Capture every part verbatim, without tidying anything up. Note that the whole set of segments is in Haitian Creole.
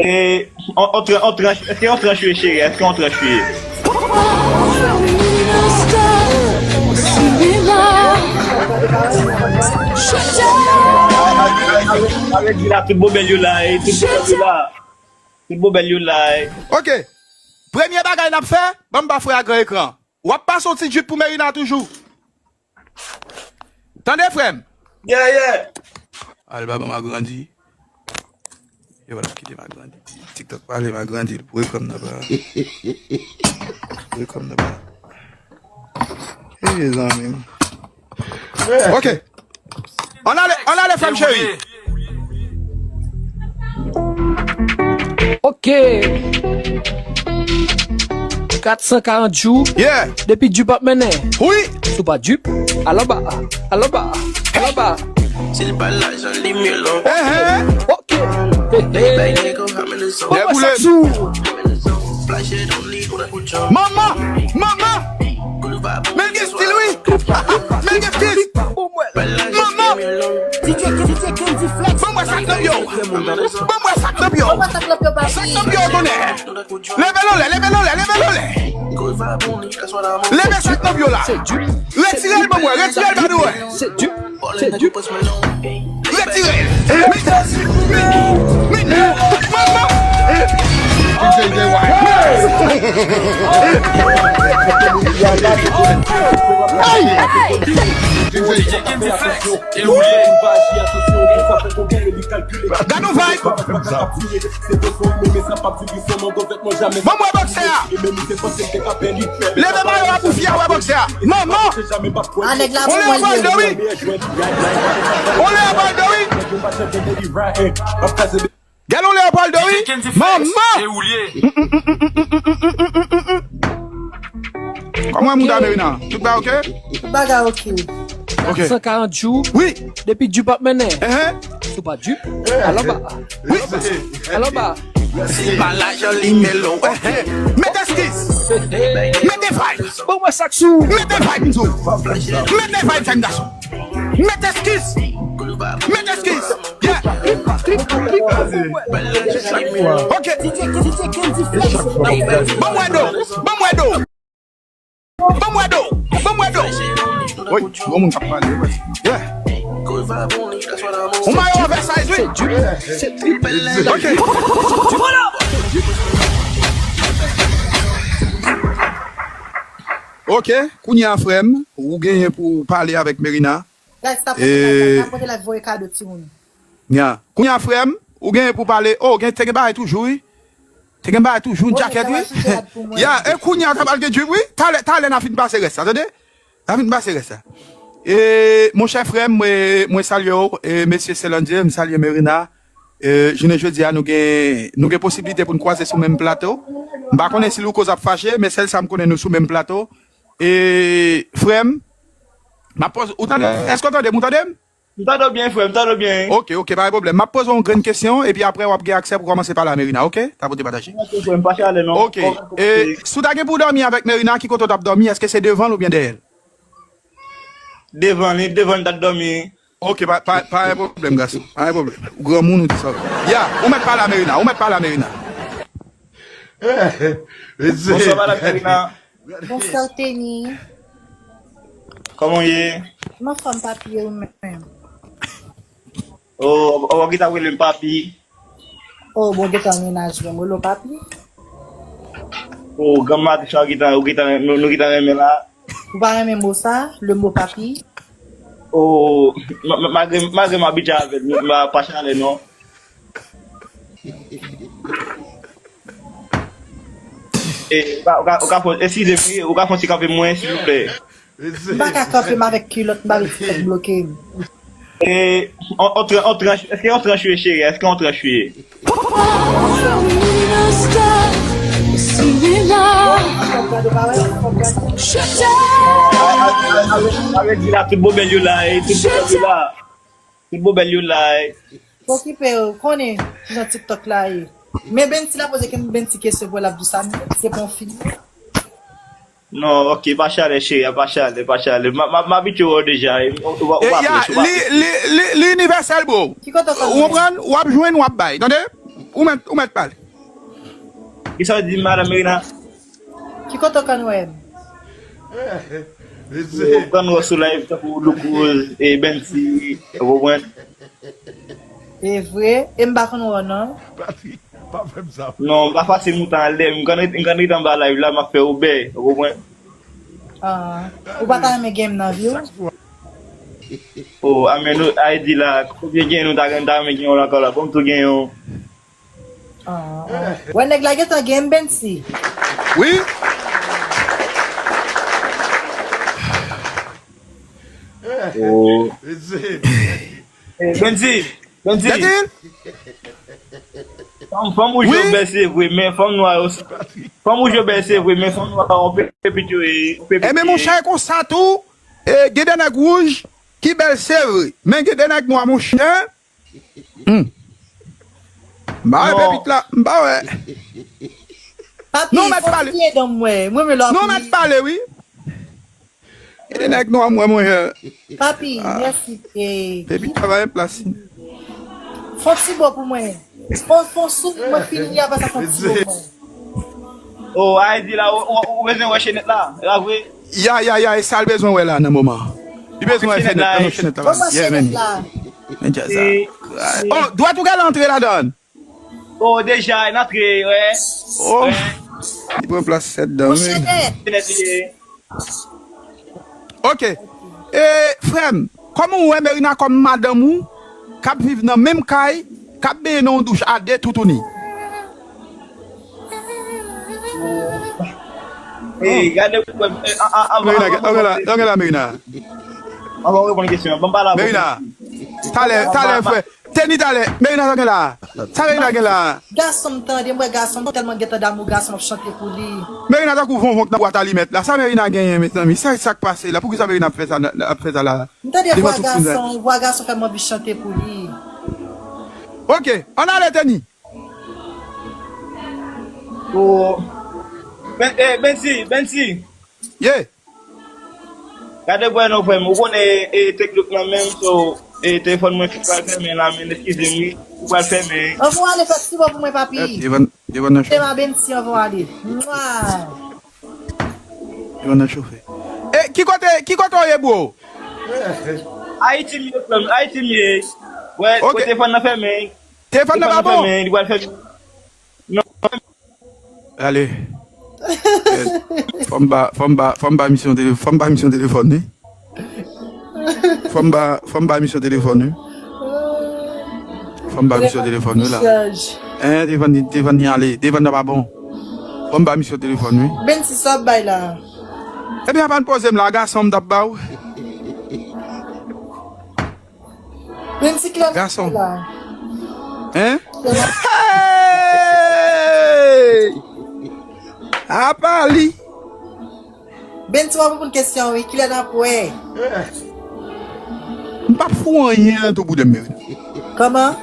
E, on, on tran-, on tranch, èske on tranch wi, cheri? Èske on tranch wi? Avèk di la, tout bobèl yo la, e, tout bobèl yo la. Tout bobèl yo la, e. Ok. Premye bagay n ap fè, ban m ba frè a gran ekran. W ap pase yon ti drip pou Merina toujou. Tande, frè m. Yeah, yeah. Al ba ban m agrandi. Yo pa t ap kite m agrandi. TikTok pale m agrandi l pou ekran m nan pa. Pou ekran m nan pa. Ey, zanmi m. Ok. Ann ale, ann ale, frè m cheri. Ok. Kat san karant jou. Yeah. Depi drip ap mennen. Wi. Si w pa drip, al anba, al anba, al anba. Si l pa lajan li melon. Ok. Hey, hey. Deboule. Manman, manman. Men l gen stil, wi. Men l gen stil. Manman. Ban mwen sa k nan pye w. Ban mwen sa k nan pye w. Sa k nan pye w, tonè. Leve l anlè, leve l anlè, leve l anlè. Leve sa k nan pye w la. Retire l ban mwen, retire l ba nou wè. Retire l. Mete, mete, mete, manman. Hey! Gade yon vibe. Ban mwen bòksè a. Leve mayo a pou fi a wè bòksè a. Manman. A nèg la pou mwen. Ole Leopoldo, wi. Ole Leopoldo, wi. Gade yon Leopoldo, wi. Manman. Kòman moun ta Merina? Tout bagay ok? Tout bagay ok. Ok. Kat san karant jou. Wi. Depi drip ap mennen. Si w pa drip, al anba. Wi. Al anba. Si pa lajan li melon. Mete eskiz. Mete vibe. Ban mwen sa k sou. Mete vibe, m di w. Mete vibe, jèn gason. Mete eskiz. Mete eskiz. Yeah. Ok. Ban mwen do. Ban mwen do. Ban mwen do. Wi, bon moun k ap pale, wi. Yeah. Ou mayo oversize, wi. Ok. Ok, kounye a, frè m, ou genyen pou w pale avèk Merina. Guys, tapote like, guys, tapote like, voye kado, timoun. Ya. Kounye a, frè m, ou genyen pou pale. Oh, gen, te gen bagay toujou, wi. Te gen bagay toujou, yon djakèt, wi. Ya, e kounye a, ta pral gen drip, wi. Talè, talè, n a fin pase rès la, tande? N a fin pase rès la. E, monchè frè m, mwen, mwen salye w, e, mesye Selandye, m salye Merina. E, jounen jodi a, nou gen, nou gen posiblite pou n kwaze sou menm plato. M pa konnen si Loukoz ap fache, men sèl sa m konnen, nou sou menm plato. E, frè m, m ap poze, ou tande, èske w tande m, ou tande m? M tande w byen, frè m, m tande w byen. Ok, ok, pa gen pwoblèm. M ap poze w yon grenn kesyon, epi apre w ap gen aksè pou kòmanse pale a Merina, ok? Tapote pataje. Ok, frè m, pa chale non. Ok, e, si w ta gen pou w dòmi avèk Merina, ki kote w t ap dòmi? Èske se devan l oubyen dèyè l? Devan li, devan li, m t ap dòmi. Ok, pa, pa, pa gen pwoblèm, gason. Pa gen pwoblèm. Ou granmoun, ou di sa w vle. Ya, ou mèt pale a Merina, ou mèt pale a Merina. Bonswa, madan Merina. Bonswa, Teni. Kòman w ye? M anfòm, papi, e ou menm? O, o, ou gentan rele m papi. O, bon, gentan mennaj mwen, m rele w papi. O, granm matris la, ou gentan, ou gentan, nou, nou gentan renmen la. Ou pa renmen mo sa, le mo papi? O, ma-, ma-, malgre, malgre m abitye avè l, m pa, pa chale non. E, ou ka, ou ka, ou ka fè, eskize m, wi, ou ka fè yon ti kanpe mwen, silvouplè? M pa ka kanpe m avèk kilòt, m pa vle ti tèt bloke m. E, on, on tran-, on tranch, èske on tranch wi, cheri? Èske on tranch wi? Avèk di la, tout bobèl yo la, e, tout bobèl yo la. Tout bobèl yo la, e. Pokipe yo, konnen kijan TikTok la ye. Men Benty la poze Benty kesyon pou l ap di sa, se pa yon fi. Non, ok, pa chale, cheri, pa chale, pa chale. M, m, m abitye wè w deja, e, ou, ou, ou pa fresh, ou pa fresh. Li, li, li, li inivèsèl, bro. Ki kote w konn mwen? Ou konprann? W ap jwenn, w ap bay, tande? Ou mèt, ou mèt pale. Kisa w di, madan Merina? Ki kote w konn wè m? Ou konn wè sou live tankou Louk Rose e Bensi, ou konprann? E vre? E m pa konn wè w non. Papi, pa fè m sa. Non, pa fasil moutan alè. M konn ret, m konn ret anba live la, m ap fè obè, ou konprann? Ah, ou pa ta renmen gen m nan vi w? Oh, amen. Nou, ay di la, konbyen gen nou ta gen, ta renmen gen yon lakò la. Bon, m tou gen yon. Ah, ah. Wè nèg la gentan gen m, Bensi. Wi. Oh. Bensi, Bensi. Fòm, fòm ou jwe bèl se vre, men fòm nwa yo. Fòm ou jwe bèl se vre, men fòm nwa yo pepit yo e. Enben monchè, e konsa tou, e, gen de nèg wouj ki bèl se vre, men gen de nèg nwa monchè. Hmm. M pa wè pepit la, m pa wè. Papi, non, mèt pale. Mwen, mwen, mwen, non, mèt pale, wi. Gen de nèg nwa mwen, mwen. Papi, mèsi. Pepit la pa gen plas. Fon ti bo pou mwen. Fon, fon sou mwen fini, apre sa fon ti bo pou mwen. Oh, ay di la, ou bezwen wè chenèt la, la vre? Ya, ya, ya, e sa l bezwen wè la nan moman. Li bezwen wè chenèt la, non, chenèt la. Kòman chenèt la? Men djaz la. Oh, dwèt ou gade antre ladan. Oh, deja, n antre, wè. Oh, li pran plas sèt dan, wi. Chenèt li ye. Ok. E, frè m, kòman ou wè Merina kòm madanm ou, k ap viv nan menm kay, k ap benyen nan yon douch a de toutouni? Ey, gade pou wè. Anvan Merina, anvan la, Merina. Anvan reponn kesyon an, ban m pale avè w. Merina, talè, talè, frè. Teni talè, Merina sa gen la. Sa Merina gen la. Gason m tande, m wè gason m tèlman gentan damou gason m ap chante pou li. Merina tankou vonvon k nan bwat alimèt la. Sa Merina genyen, mezanmi? Sa, sa k pase la? Poukisa Merina ap fè sa, ap fè sa la? M tande vwa gason, vwa gason fè m anvi chante pou li. Ok, ann ale, Teni. Oh. Ben, eh, Bensi, Bensi. Yeah. Gade bwè non frè m, ou konnen e, e teknik nan menm, so e telefòn mwen ki pral fèmen la, men eskize m wi, ou pral fèmen. Anvan ale fè ti bo pou mwen papi. Devan devan nan chofe. Devan Bensi anvan ale. Mwa. Devan nan chofe. E ki kote, ki kote w ye bro? Ayiti m ye frè m, Ayiti m ye. Wè, telefòn nan fèmen. Telefòn nan pa bon. Li pral fèmen. Non. Ale. Fò m ba, fò m ba, fò m ba misyon telefòn, fò m ba misyon telefòn wi. Fò m ba, fò m ba misyon telefòn wi. Fò m ba misyon telefòn wi la. Hein, telefòn ni, telefòn ni ale, telefòn nan pa bon. Fò m ba misyon telefòn wi. Bensi sa w ap bay la. Ebyen apa n poze m la, gason m t ap ba w. Gason. Hein? Hey! Apa li? Bensi w ap reponn kesyon wi, kilè n ap wè? M p ap fou anyen nan tou bouden m, Merina. Kòman?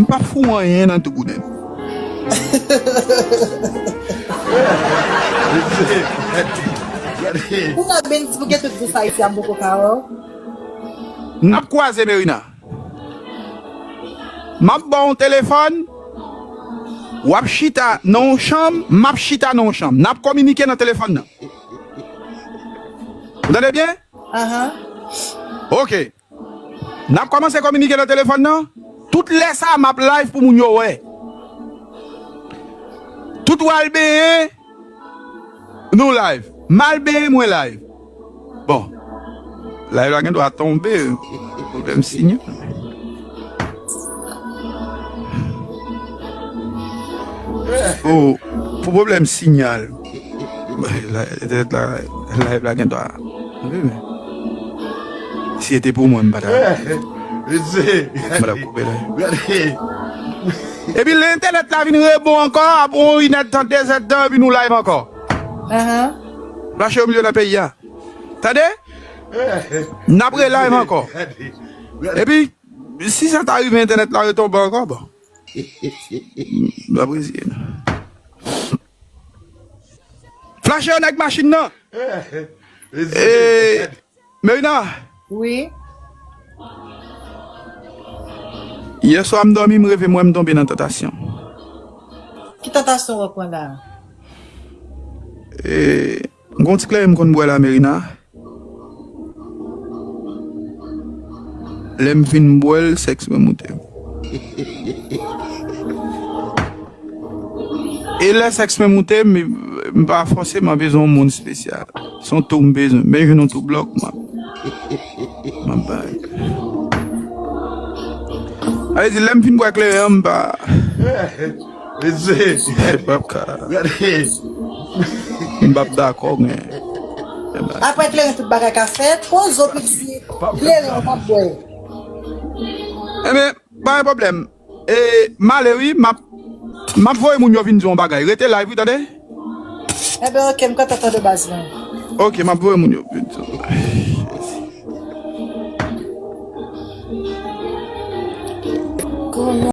M p ap fou anyen nan tou bouden m. Pou nan Bensi pou gen tout dous ayisyen m poko ka wè w. N ap kwaze, Merina. M ap ba w yon telefòn. W ap chita nan yon chanm, m ap chita nan yon chanm. N ap kominike nan telefòn nan. Ou tande byen? Ahan. Ok. N ap kòmanse kominike nan telefòn nan. Tout lè sa a, m ap live pou moun yo wè. Tout w al benyen, nou live. M al benyen, mwen live. Bon. Live la gen dwa tonbe. Pwoblèm sinyal. Oh, pou pwoblèm sinyal. Entènèt la, live la gen dwa. Si se te pou mwen, m pa ta. M pa ta koupe la. Epi lè entènèt la vin rebon ankò, apre yon inèdtan, dezèdtan, epi nou live ankò. Mache yo milye nan peyi a. Tande? N ap relive ankò. Epi, si sa ta rive entènèt la retonbe ankò, bon. M ap reziye nou. Flache yo nèg machin nan. E, Merina. Wi. Yè swa m dòmi, m reve m wè m tonbe nan tantasyon. tantasyon w ap pran la? E, m gon ti kleren m konn bwè la, Merina. Lè m fin bwè l, sèks mwen moute. E lè sèks mwen moute, m, m pa fòseman bezwen yon moun espesyal. Se yon tou m bezwen. Men jwenn yon tou blòk, m ap, m ap bay. A vle di, lè m fin bwè kleren an, m pa. Mesye, m p ap ka. M p ap dakò, men. Apre kleren, tout bagay ka fèt. Poze w, piti. Kleren, w p ap bwè. Ebyen, pa gen pwoblèm. E, m ale wi, m ap, m ap voye moun yo vin di yon bagay. Rete live wi, tande? Ebyen, oke, m kontan tande baz mwen. Oke, m ap voye moun yo vin di yon bagay.